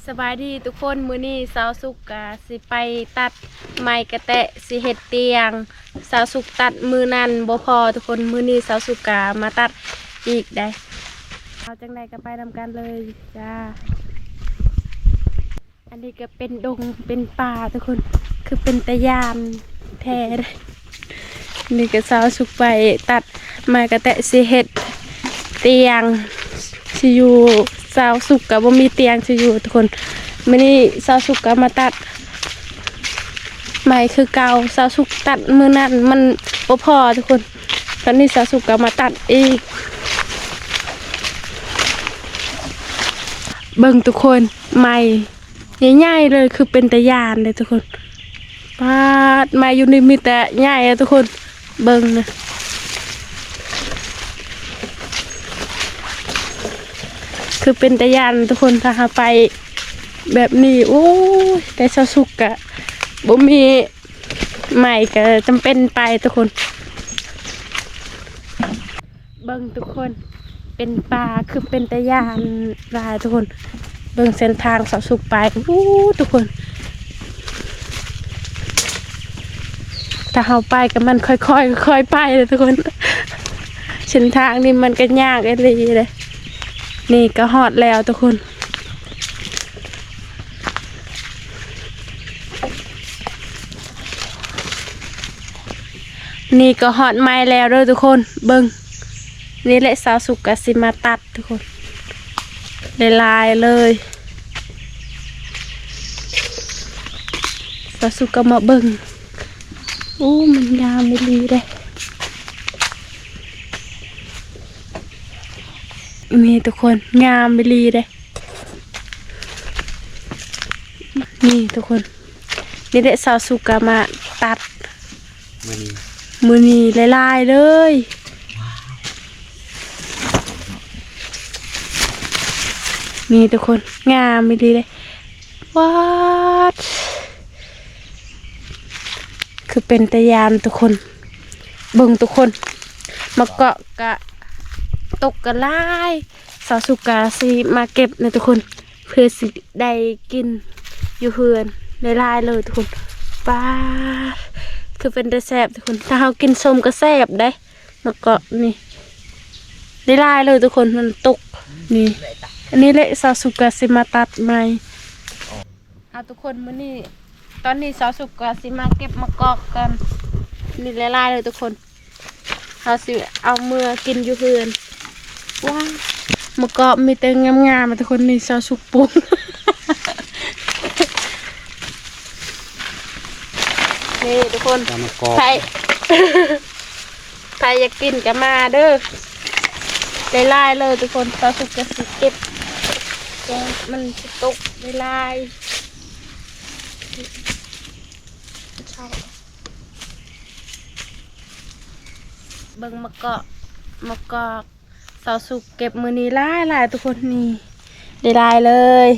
ສະບາຍດີທຸກຄົນ, ມື້ນີ້ສາວສຸກກະຊິໄປຕັດໄມ້ກະແຕະ ຊິເຮັດຕຽງ. ສາວສຸກຕັດມື້ນັ້ນບໍ່ພໍທຸກຄົນ, ມື້ນີ້ສາວສຸກກະມາຕັດອີກໄດ໋. ເອົາຈັ່ງໃດກະໄປນຳກັນເລີຍຈ້າ. ອັນນີ້ກະເປັນດົງເປັນປ່າທຸກຄົນ, ຄືເປັນຕາຢ້ານແທ້. ນີ້ກະສາວສຸກໄປຕັດໄມ້ກະແຕະ ຊິເຮັດຕຽງຊິຢູ່. ສາວສຸກກະບໍ່ມີຕຽງຊິຢູ່ທຸກຄົນ, ມື້ນີ້ສາວສຸກກະມາຕັດໄມ້ຄືເກົ່າ. ສາວສຸກຕັດມື້ນັ້ນມັນບໍ່ພໍທຸກຄົນ, ຕອນນີ້ສາວສຸກກະມາຕັດອີກ. ເບິ່ງທຸກຄົນ, ໄມ້ ໃຫຍ່ໆເລີຍ, ຄືເປັນຕາຢ້ານເດ້ທຸກຄົນ. ປາດ, ໄມ້ຢູ່ນີ້ມີແຕ່ໃຫຍ່ເດ້ທຸກຄົນ, ເບິ່ງນະ, ຄືເປັນຕາຢ້ານທຸກຄົນ. ຖ້າເຮົາໄປແບບນີ້ ໂອ້ຍ, ແຕ່ສາວສຸກກະບໍ່ມີໄມ້ ກະຈຳເປັນໄປທຸກຄົນ. ເບິ່ງທຸກຄົນ, ເປັນປ່າ ຄືເປັນຕາຢ້ານຫຼາຍທຸກຄົນ. ເບິ່ງເສັ້ນທາງສາວສຸກໄປ, ໂອ້ ທຸກຄົນ, ຖ້າເຮົາໄປກະມັນຄ່ອຍໆ ຄ່ອຍໆໄປເດ້ທຸກຄົນ. ເສັ້ນທາງນີ້ມັນກະຍາກອີ່ຫຼີເດ້. ນີ້ກະຮອດແລ້ວທຸກຄົນ. ນີ້ກະຮອດໄມ້ແລ້ວເດີທຸກຄົນ, ເບິ່ງ, ນີ້ແຫຼະສາວສຸກກະຊິມາຕັດທຸກຄົນ, ຫຼາຍໆເລີຍ. ສາວສຸກກະມາເບິ່ງ, ໂອ້ ມັນງາມອີ່ຫຼີເດ້. ນີ້ທຸກຄົນ, ງາມອີ່ຫຼີເດ້. ນີ້ທຸກຄົນ, ນີ້ແຫຼະສາວສຸກກະມາຕັດມື້ນີ້, ມື້ນີ້ຫຼາຍໆເລີຍ. ນີ້ທຸກຄົນ, ງາມອີ່ຫຼີເດ້. ປາດ, ຄືເປັນຕາຢ້ານທຸກຄົນ. ເບິ່ງທຸກຄົນ, ມະກອກກະຕົກກະຫຼາຍ. ສາວສຸກກະຊິມາເກັບນະທຸກຄົນ, ເພື່ອຊິໄດ້ກິນຢູ່ເຮືອນຫຼາຍໆເລີຍທຸກຄົນ. ປາດ, ຄືເປັນຕາແຊບທຸກຄົນ. ຖ້າເຮົາກິນສົ້ມກະແຊບເດ້. ມະກອກນີ້ຫຼາຍໆເລີຍທຸກຄົນ, ມັນຕົກ. ນີ້, ອັນນີ້ແຫຼະສາວສຸກກະຊິມາຕັດໃໝ່. ເອົາທຸກຄົນ, ມື້ນີ້, ຕອນນີ້ສາວສຸກກະຊິມາເກັບມະກອກກ່ອນ. ນີ້ຫຼາຍໆເລີຍທຸກຄົນ, ເຮົາຊິເອົາເມືອກິນຢູ່ເຮືອນ. ວ້າ, ມະກອກມີແຕ່ງາມໆ ທຸກຄົນ. ນີ້ສາວສຸກປຸງ. ນີ້ທຸກຄົນ, ຕຳມະກອກ, ໃຜ ໃຜຢາກກິນກະມາເດີ, ຫຼາຍໆເລີຍທຸກຄົນ. ສາວສຸກກະຊິເກັບ, ມັນຊິຕົກຫຼາຍໆ. ເບິ່ງມະກອກ, ມະກອກ ສາວສຸກເກັບມື້ນີ້ຫຼາຍໆ ທຸກຄົນ. ນີ້ ຫຼາຍໆເລີຍ,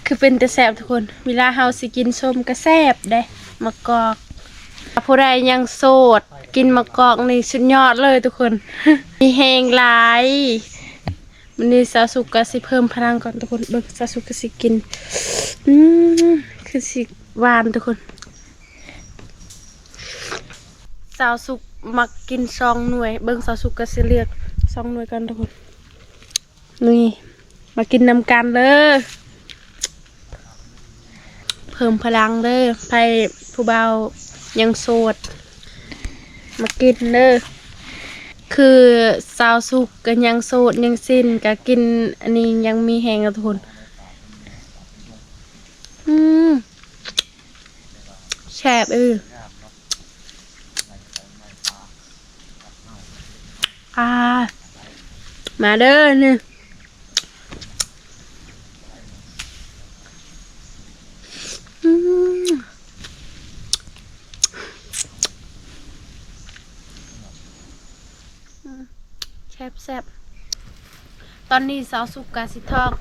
ຄືເປັນຕາແຊບທຸກຄົນ. ເວລາເຮົາຊິກິນສົ້ມກະແຊບເດ້ ມະກອກ. ຜູ້ໃດຍັງໂສດ ກິນມະກອກນີ້ສຸດຍອດເລີຍທຸກຄົນ, ມີແຮງຫຼາຍ. ມື້ນີ້ສາວສຸກກະຊິເພີ່ມພະລັງກ່ອນທຸກຄົນ. ເບິ່ງ ສາວສຸກກະຊິກິນ, ອືມ ຄືຊິຫວານທຸກຄົນ. ສາວສຸກມັກກິນສອງໜ່ວຍ. ເບິ່ງ ສາວສຸກກະຊິເລືອກສອງໜ່ວຍກ່ອນທຸກຄົນ. ນີ້ ມາກິນນຳກັນເດີ, ເພີ່ມພະລັງເດີ. ໃຜຜູ້ບ່າວຍັງໂສດ ມາກິນເດີ. ຄືສາວສຸກກະຍັງໂສດ ຍັງຊິນ ກະກິນອັນນີ້ຍັງມີແຮງເນາະທຸກຄົນ. ອືມ ແຊບເອີ. ອ່າ ມາເດີນີ້. ອືມ ແຊບໆ. ຕອນນີ້ສາວສຸກກະຊິທອກ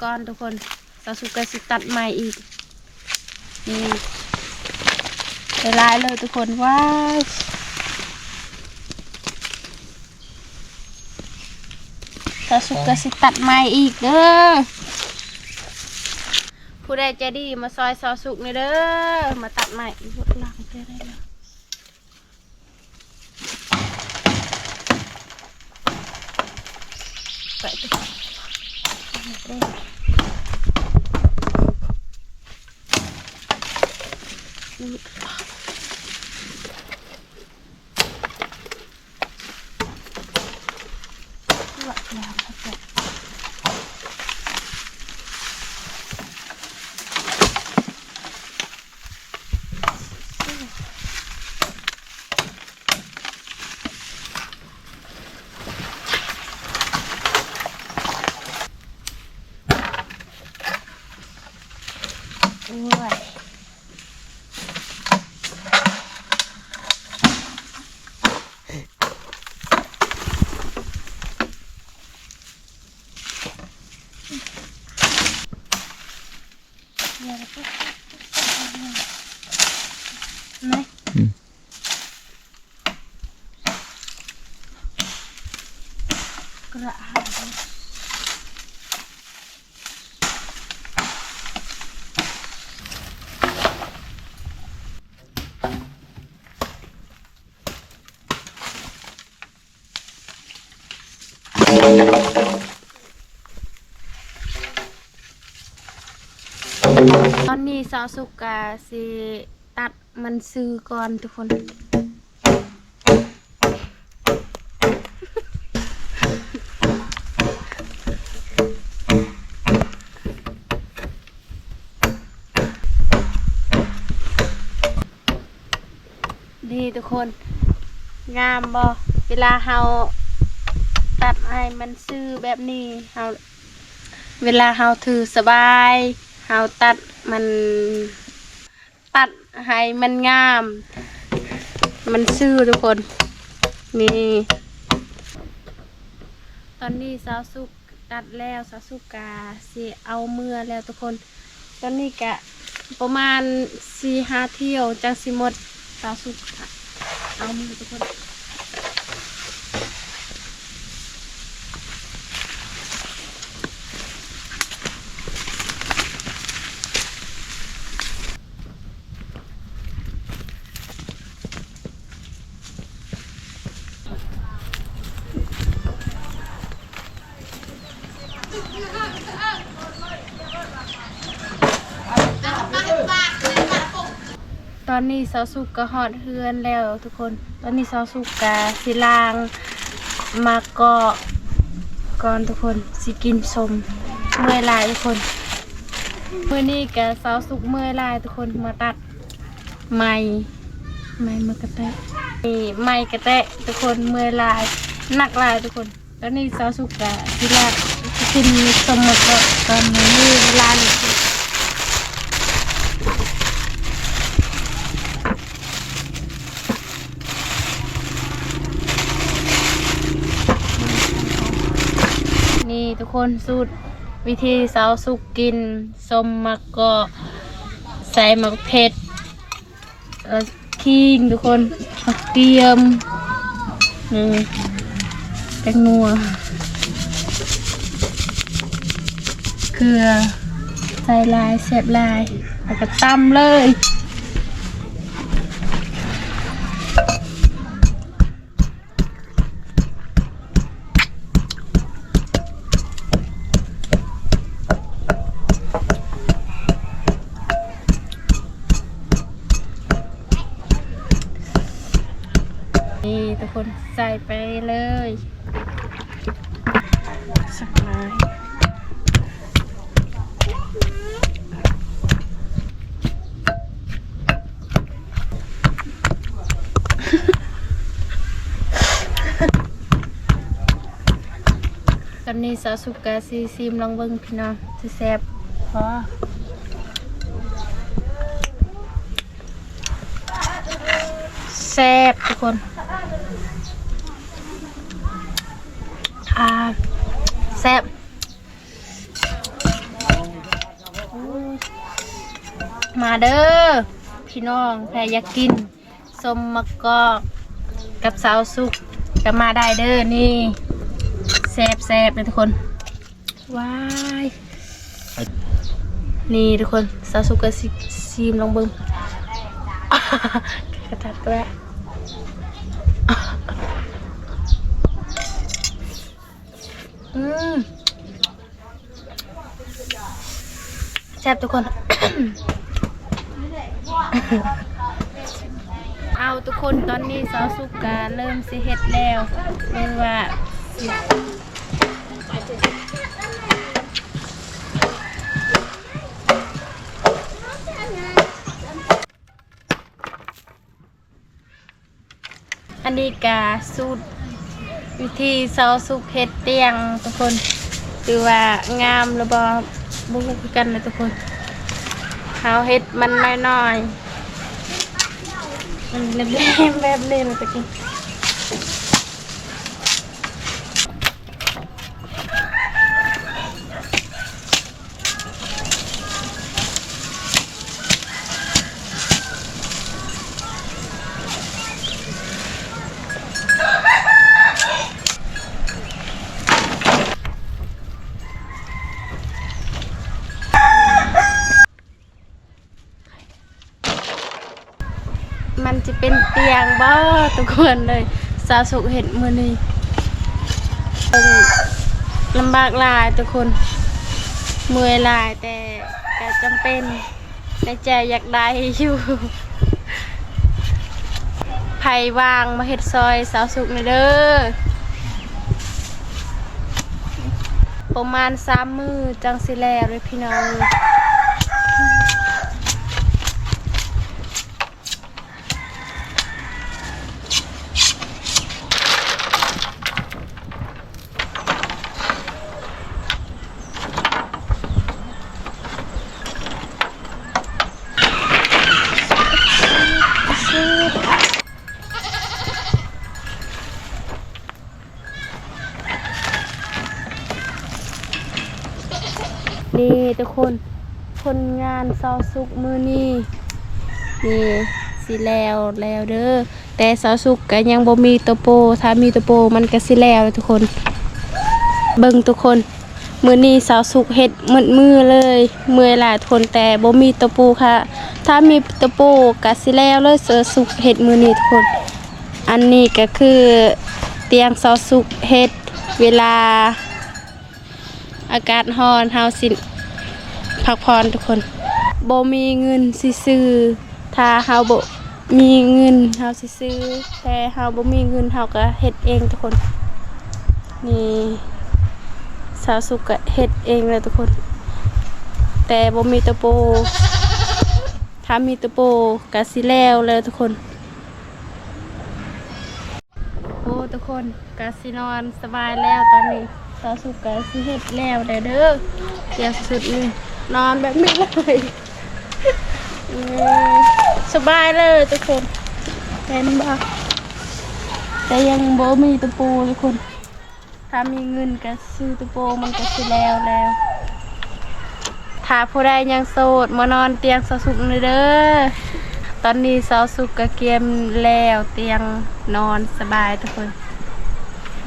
ກ່ອນທຸກຄົນ. ສາວສຸກກະຊິຕັດໃໝ່ອີກ. ນີ້ ຫຼາຍໆເລີຍທຸກຄົນ. ວ້າວ ສາວສຸກກະຊິຕັດໃໝ່ອີກເດີ. ຜູ້ໃດໃຈດີມາຊ່ອຍຊາວສຸກແດ່ເດີ ມາຕັດໄມ້ ລ້າງແຕ່ໄດ້ແລ້ວ ໄປຕິ ໂອ້ຍ ແມ່ນ ອືມ ກະຫາຍ. ຕອນນີ້ສາວສຸກກະຊິຕັດມັນຊື່ກ່ອນທຸກຄົນ. ນີ້ທຸກຄົນ ງາມບໍ່? ເວລາເຮົາຕັດໃຫ້ມັນຊື່ແບບນີ້ ເຮົາ ເວລາເຮົາຖືສະບາຍ ເຮົາຕັດມັນ ຕັດໃຫ້ມັນງາມ ມັນຊື່ທຸກຄົນ ນີ້. ຕອນນີ້ສາວສຸກຕັດແລ້ວ ສາວສຸກກະຊິເອົາເມືອແລ້ວທຸກຄົນ. ຕອນນີ້ກະປະມານສີ່ຫ້າຖ້ຽວຈັ່ງຊິໝົດ ສາວສຸກເອົາເມືອທຸກຄົນ. ຕອນນີ້ສາວສຸກກໍຮອດເຮືອນແລ້ວທຸກຄົນ. ຕອນນີ້ສາວສຸກກະຊິລ້າງໝາກເກາະກ່ອນທຸກຄົນ ຊິກິນສົ້ມ. ເມື່ອຍຫຼາຍທຸກຄົນ ມື້ນີ້ກະສາວສຸກເມື່ອຍຫຼາຍທຸກຄົນ ມາຕັດໄມ້ ໄມ້ໝາກກະແຕະ ນີ້ໄມ້ກະແຕະທຸກຄົນ ເມື່ອຍຫຼາຍ ໜັກຫຼາຍທຸກຄົນ. ຕອນນີ້ສາວສຸກກະຊິລາກ ຊິກິນສົ້ມໝາກເກາະຕອນນີ້ ເວລານີ້ ນີ້ທຸກຄົນ ສູດວິທີສາວສຸກກິນສົ້ມໝາກເກາະ ໃສ່ໝາກເຜັດ ແລ້ວຂີງທຸກຄົນ ໝາກກະຕຽມ ນີ້ ແປ້ງນົວ ເກືອ ໃສ່ຫຼາຍແຊບຫຼາຍ ແລ້ວກໍຕຳເລີຍ. ນີ້ທຸກຄົນ ໃສ່ໄປເລີຍ ສັກຫຼາຍ. ຕອນນີ້ສາວສຸກກະຊິຊີມລອງເບິ່ງພີ່ນ້ອງ ຊິແຊບບໍ່ ແຊບທຸກຄົນ ອ່າ ແຊບ. ມາເດີພີ່ນ້ອງ ໃຜຢາກກິນສົ້ມໝາກກອກກັບສາວສຸກກໍມາໄດ້ເດີ ນີ້ ແຊບໆເດີທຸກຄົນ. ວ້າຍ ນີ້ທຸກຄົນ ສາວສຸກກໍຊິຊີມລອງເບິ່ງ ກະຕັດແລ້ວ ອືມ ແຊບທຸກຄົນ ເອົາທຸກຄົນ ຕອນນີ້ສາວສຸກກະເລີ່ມຊິເຮັດແລ້ວ ຫຼືວ່າ ອັນນີ້ກະສູດວິທີສາວສຸກເຮັດຕຽງທຸກຄົນ ຖືວ່າງາມຫຼືບໍ່ ບໍ່ຮູ້ຄືກັນເດີທຸກຄົນ ເຮົາເຮັດມັນນ້ອຍໆ ມັນແຫຼມໆ ແບບນີ້ນະທຸກຄົນ. ມັນຈະເປັນຕຽງບໍ່ທຸກຄົນເອີຍ ສາວສຸກເຮັດມື້ນີ້ ເບິ່ງ ລຳບາກຫຼາຍທຸກຄົນ ເມື່ອຍຫຼາຍ ແຕ່ກະຈຳເປັນ ໃນໃຈຢາກໄດ້ຢູ່ ໃຜວ່າງມາເຮັດຊ່ອຍສາວສຸກແດ່ເດີ. ປະມານສາມມື້ຈັ່ງຊິແລ້ວເດີພີ່ນ້ອງ. ນີ້ທຸກຄົນ ຜົນງານສາວສຸກມື້ນີ້ ນີ້ຊິແລ້ວແລ້ວເດີ ແຕ່ສາວສຸກກະຍັງບໍ່ມີໂຕໂປ ຖ້າມີໂຕໂປມັນກະຊິແລ້ວທຸກຄົນ ເບິ່ງທຸກຄົນ ມື້ນີ້ສາວສຸກເຮັດໝົດມື້ເລີຍ ເມື່ອຍຫຼາຍທຸກຄົນ ແຕ່ບໍ່ມີໂຕໂປ ຖ້າ ຖ້າມີໂຕໂປກະຊິແລ້ວເລີຍ ສາວສຸກເຮັດມື້ນີ້ທຸກຄົນ. ອັນນີ້ກະຄືຕຽງສາວສຸກເຮັດ ເວລາອາກາດຮ້ອນເຮົາຊິພັກຜ່ອນທຸກຄົນ ບໍ່ມີເງິນຊິຊື້ ຖ້າເຮົາບໍ່ມີເງິນເຮົາຊິຊື້ ແຕ່ເຮົາບໍ່ມີເງິນເຮົາກະເຮັດເອງທຸກຄົນ. ນີ້ສາວສຸກກະເຮັດເອງແຫຼະທຸກຄົນ ແຕ່ບໍ່ມີໂຕໂປ ຖ້າມີໂຕໂປກະຊິແລ້ວແລ້ວທຸກຄົນ. ໂອ້ ທຸກຄົນ ກະຊິນອນສະບາຍແລ້ວຕອນນີ້ ສາວສຸກກະຊິເຮັດແລ້ວແລ້ວເດີ ຕຽງສຸດນີ້ ນອນແບບນີ້ເລີຍ ສະບາຍເລີຍທຸກຄົນ ເຫັນບໍ່ ແຕ່ຍັງບໍ່ມີໂຕໂປທຸກຄົນ. ຖ້າມີເງິນກະຊື້ໂຕໂປ ມັນກະຊິແລ້ວແລ້ວ. ຖ້າຜູ້ໃດຍັງໂສດ ມານອນຕຽງສາວສຸກນີ້ເດີ. ຕອນນີ້ສາວສຸກກະກຽມແລ້ວຕຽງ ນອນສະບາຍທຸກຄົນ.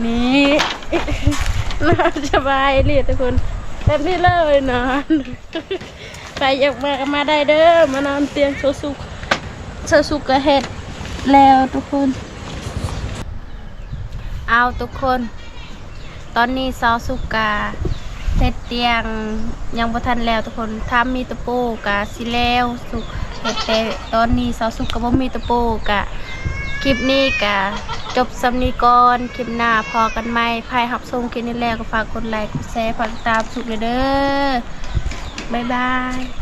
ນີ້ ນອນສະບາຍອີ່ຫຼີທຸກຄົນ ແບບນີ້ເລີຍນອນ. ໃຜຢາກມາກະມາໄດ້ເດີ ມານອນຕຽງສາວສຸກ. ສາວສຸກກະເຮັດແລ້ວທຸກຄົນ. ເອົາທຸກຄົນ ຕອນນີ້ສາວສຸກກະເຮັດຕຽງຍັງບໍ່ທັນແລ້ວທຸກຄົນ. ຖ້າມີຕະໂປກະຊິແລ້ວ ສຸກເຮັດ ແຕ່ຕອນນີ້ສາວສຸກກະບໍ່ມີຕະໂປ. ກະຄລິບນີ້ກະຈົບສ່ຳນີ້ກ່ອນ ຄລິບໜ້າພໍ້ກັນໃໝ່. ໃຜຮັບຊົມຄລິບນີ້ແລ້ວກະຝາກກົດໄລ ກົດແຊ ຝາກຕິດຕາມສຸກແດ່ເດີ. ບາຍບາຍ.